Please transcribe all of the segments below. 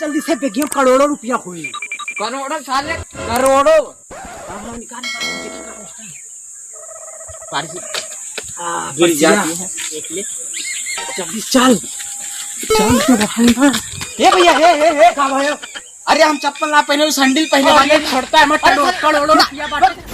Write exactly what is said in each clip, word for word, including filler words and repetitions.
जल्दी से बेगियो, करोड़ों रुपया होई। करोड़ों साले, करोड़ों। हाँ, हाँ, निकाल, निकाल, देखी का होता है। बारिश हाँ, गिर बस जाती है, देख ले। जल्दी चल, चल तो भाई ना। ए भैया, ए, ए, ए, का भैया? अरे हम चप्पल ना पहने, सैंडल पहने अरे वाले। छोड़ता है, मत अरे, करोड़ों, करोड़ों ना। रुपया बाटे।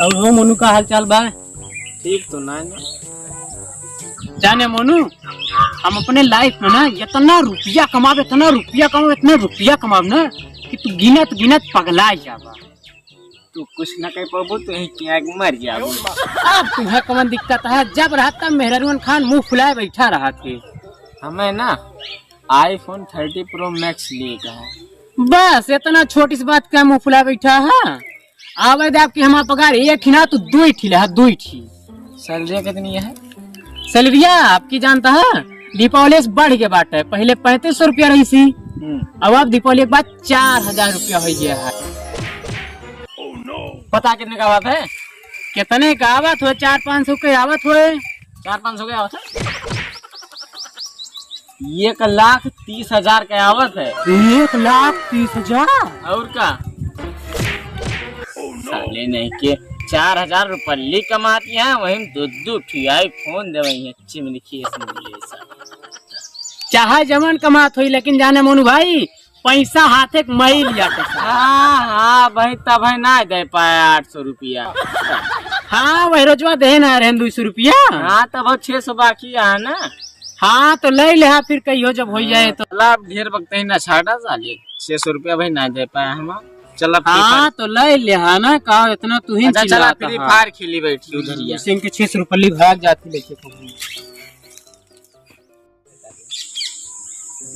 और हो मोनू, का हाल चाल बा? ठीक तो ना, ना। जाने मोनू, हम अपने लाइफ में ना इतना रुपया कमाब, इतना रुपया कमाब, इतना रुपया कमाब ना कि तू गिनत गिनत पगला जाबा। तू कुछ ना कह पाबू, तू यहीं किया के मर जाबू। अब तुम्हें कौन दिक्कत है, जब रहता मेहररुन खान मुंह फुलाए बैठा रहा थे। हमें ना iPhone thirty Pro Max लिए का है। बस इतना छोटी सी बात का मुंह फुला बैठा है। आवे दे आपकी हमार पगार एक ही ना तो दो ही ठी ले, हाँ, दो ही ठी। सैलरी कितनी है? सैलरिया आपकी जानता है, दीपावली से बढ़ के बात है, पहले पैंतीस सौ रुपया रही थी, हम्म। अब आप दीपावली के बाद चार हजार रुपया हो गया है। पता कितने का आवत है? कितने का आवत हो? चार पाँच सौ के आवत हो। चार पाँच सौ के आवत है? एक लाख तीस हजार के आवत है। एक लाख तीस हजार? और का? साले नहीं के चार हजार रुपल्ली कमाती है, वही दो दो ठी iPhone दे वही है, चिमनी खीस मिले साले। चाहे जमन कमात होई, लेकिन जाने मोनू भाई, पैसा हाथे के मइल जाता है। हाँ, हाँ, भाई, तब है ना दे पाए आठ सौ रुपया। हाँ, वही रोजवा दे ना रहे दो सौ रुपया। हाँ, तब छह सौ बाकी है ना। हाँ, तो ले ले, हाँ, फिर कहियो जब हो जाए तो। हाँ, लाभ ढेर बकते ही ना छाड़ा साले। छह सौ रुपया भाई ना दे पाए हम। चल, अब हाँ, तो ले ले, हाँ ना, का इतना तू ही अच्छा, चला, चिल्लाता Free है। Fire खेली बैठी उधरिया। सिंह के छह सौ रुपया भाग जाती लेके।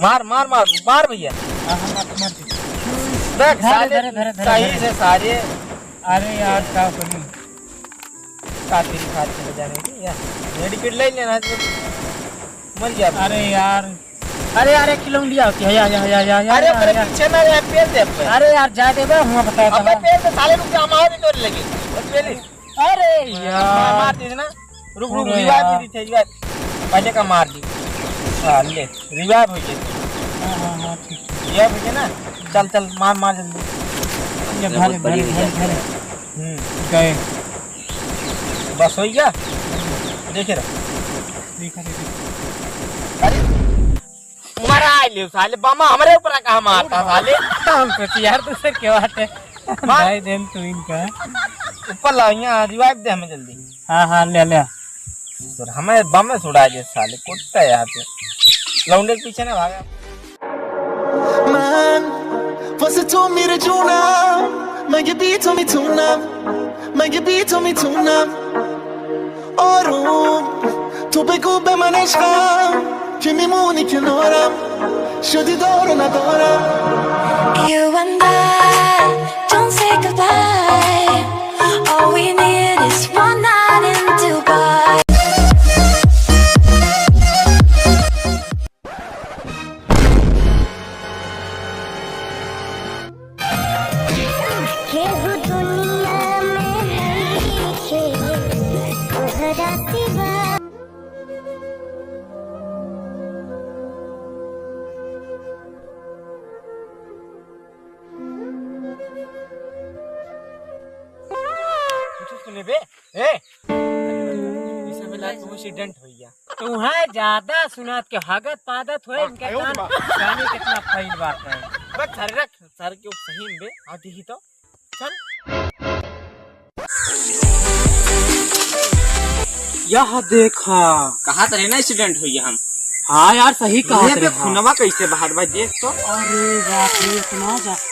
मार, मार, मार, मार भैया। हाँ, हाँ, मार, मार दे। देख, धरे, साले धरे, धरे, धरे, सही धरे। से सारे। अरे यार, का करी? का तेरी खाद के बजाने की यार? मेडिकेट ले लेना है तो मर गया। अरे यार। अरे यार, एक किलो लिया होती है, या, या, या, या, या, अरे, या, ओकरे या। पीछे ना यार, पेल दे अब। अरे यार, जा दे बे, हुआ बता अबे दे। पेल दे, साले रुक जा, हम आवे तोरे लगे। बस पेल दे। अरे यार। मार, मार दे ना। रुक, रुक, अरे revive यार। दे दी थे, revive। पहले का मार दी। हाँ, ले, revive हो गया। हाँ, हाँ, हाँ, ठीक। Revive हो गया ना? चल, चल, मार, मार जल्दी। ये बहुत भारे, बड़ी भारे, हो भारे, जाती भारे। है। हम्म। गए। बस हो गया? देखे रहो। देखा, देखा। अरे, मरा ले साले, बमा हमरे ऊपर कहाँ मारता साले? हम सोची यार, दूसरे के बात है। मार। भाई देन तू इनका। ऊपर लाओ, यहाँ revive दे हमें जल्दी। हाँ, हाँ, ले, ले। सर, हमें बम में सुड़ा दे साले, कुत्ता है यहाँ पे। लौंडे के पीछे ना भागा। من واسه تو میره جونم، مگه بی تو میتونم، مگه بی تو میتونم؟ آروم، تو بگو به من عشقم، که میمونی کنارم، شدی دار و ندارم. You and I don't say goodbye. All we need is one night in Dubai. केहू दुनिया में नइखे तोहरा सिवा। कुछ सुने बे? ए? इस समय लायक तुम accident हो गया। तुम्हें ज्यादा सुनात के हगत पादत होए, हाँ, इनके आयो कान रे बा। जाने कितना फैल बात है। बस सर रख, सर के सही में बे, आ देखी तो। चल। यह देखा। कहा तो रहे ना accident हो गया हम। हाँ यार, सही कहा ये तो पे रहा। खूनवा कैसे बाहर बा, देख तो। अरे बाप रे, इतना जा-,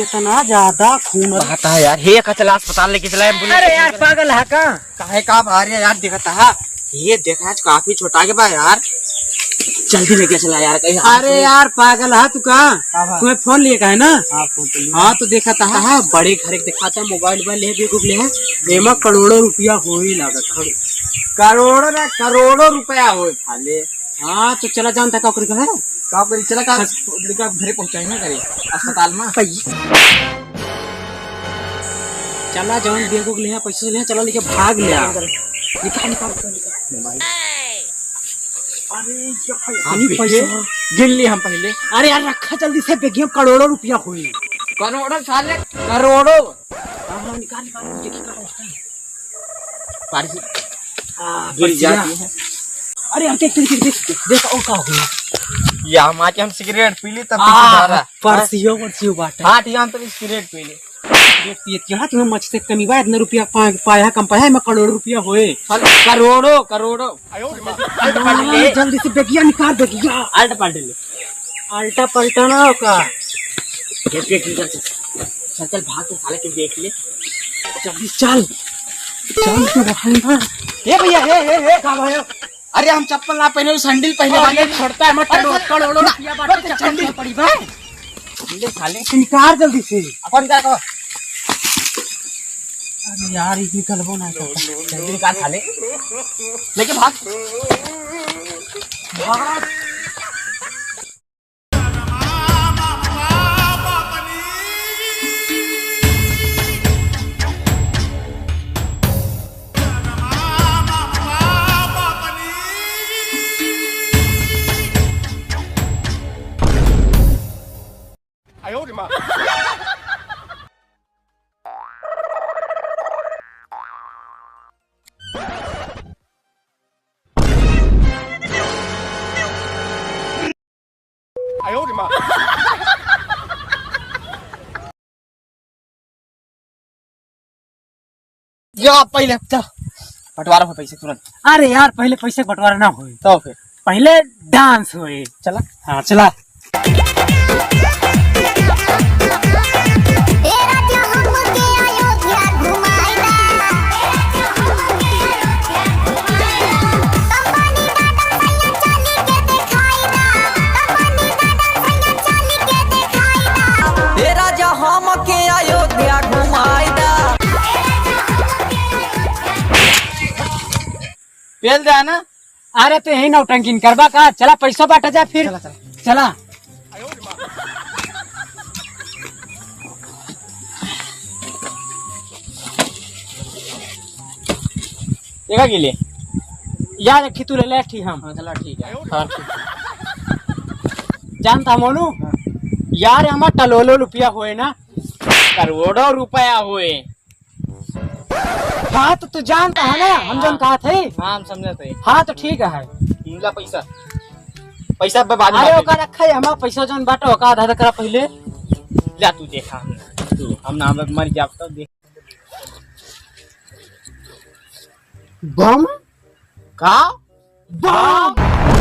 इतना ज्यादा खून। बात है यार, हे का चला अस्पताल लेके चला ambulance अरे यार, लेके चला। पागल है का? काहे का बाहर है यार, देखता है। ये देखा आज काफी छोटा के बा यार। जल्दी लेके चला यार, कहीं अरे यार, पागल है तू का? का बा? तुम्हें फोन लिए का है ना? हाँ, फोन तो लिया। हाँ, तो देखा था, हाँ, बड़े घर एक दिखाता है, मोबाइल वोबाइल ले, बेवकूफ ले है, एमा करोड़ों रुपया हो ही लागत है। करोड़ों ना, करोड़ों रुपया होए साले। हाँ, तो चला जानता का ओकरे का है? का करी, चला का, हाँ। उनका घरे पहुँचाई ना करे, अस्पताल में। चला, जौन बेवकूफ ले है, पैसे ले, चला लेके भाग ले। निकाल, निकाल, निकाल, निकाल। मोबाइल। अरे, ये भाई, हाँ, हम बेटे, पैसा गिन लिए हम पहले। अरे यार, रखा जल्दी से, बेगिया करोड़ों रुपया होई। करोड़ों साले, करोड़ों। हाँ, हाँ, निकाल, निकाल, देखी का होता है। पारसी। हाँ, गिर परसिया। जाती है। अरे यार, देख, देख, देख, देख, देख, और का हो गया? या, माँ के हम सिगरेट पी ली, तब आ, पीछे धारा। परसियो, परसियो बाटा। हाँ, ठीक है, हम तो सिगरेट पी ली। देख, ये क्या तुम्हें मच से कमी बा, इतना रुपया पा-, पाया कम पाया, मैं करोड़ रुपया होए। साले, करोड़ों, करोड़ों। हाँ, जल्दी से बेगिया निकाल, बेगिया। Alt पलट ले। Alt पलटा ना होका। देख, देख, देख, देख। चल, चल, भाग के साले के देख ले। जल्दी चल। चल, तू भाई ना। ए भैया, ए, ए, ए, का भाई? अरे, हम चप्पल ना पहने, सैंडल पहने अरे, बानी। छोड़ता है, मत अरे, करो, साले, करोड़ों ना, रुपया बाटे, अरे, चप्पल सैंडल। पड़ी बा। सैंडल साले। निकाल जल्दी से। अपन का को? अरे यार, ई निकलबो ना करता। जल्दी निकाल साले। लेके भाग। भाग। या पहले चल, बंटवारा हो पैसे तुरंत। अरे यार, पहले पैसे बंटवारा ना होए। तो फिर? पहले dance होए। चला। हाँ, चला। ए राजा, हमके अयोध्या घुमाई दा। पेल दे ना। अरे, तो यही नौटंकी करबा का? चला, पैसा बांटा जा फिर। चला, चला। चला। देखा कि ले? यार, एक ठे तू ले ले, एक ठे हम। हाँ, चला, ठीक है। हाँ, ठीक है। जानता मोनू? हाँ। यार, हमार टलोलो रुपया होए ना। करोड़ों रुपया होए। हाँ, तो तू जानता है ना, हम जौन हाँ। कहा थे। हाँ, हम समझा थे। हाँ, तो ठीक है। मिला पैसा। पैसा ब-, बाद में अरे, बांटेंगे। ओका रखा है, हमारा पैसा जौन बाटे, ओका आधा आधा करा पहले। ला, तू देखा, हम, तू, हम ना, हम मर जाब तब देख। बम? का? बम!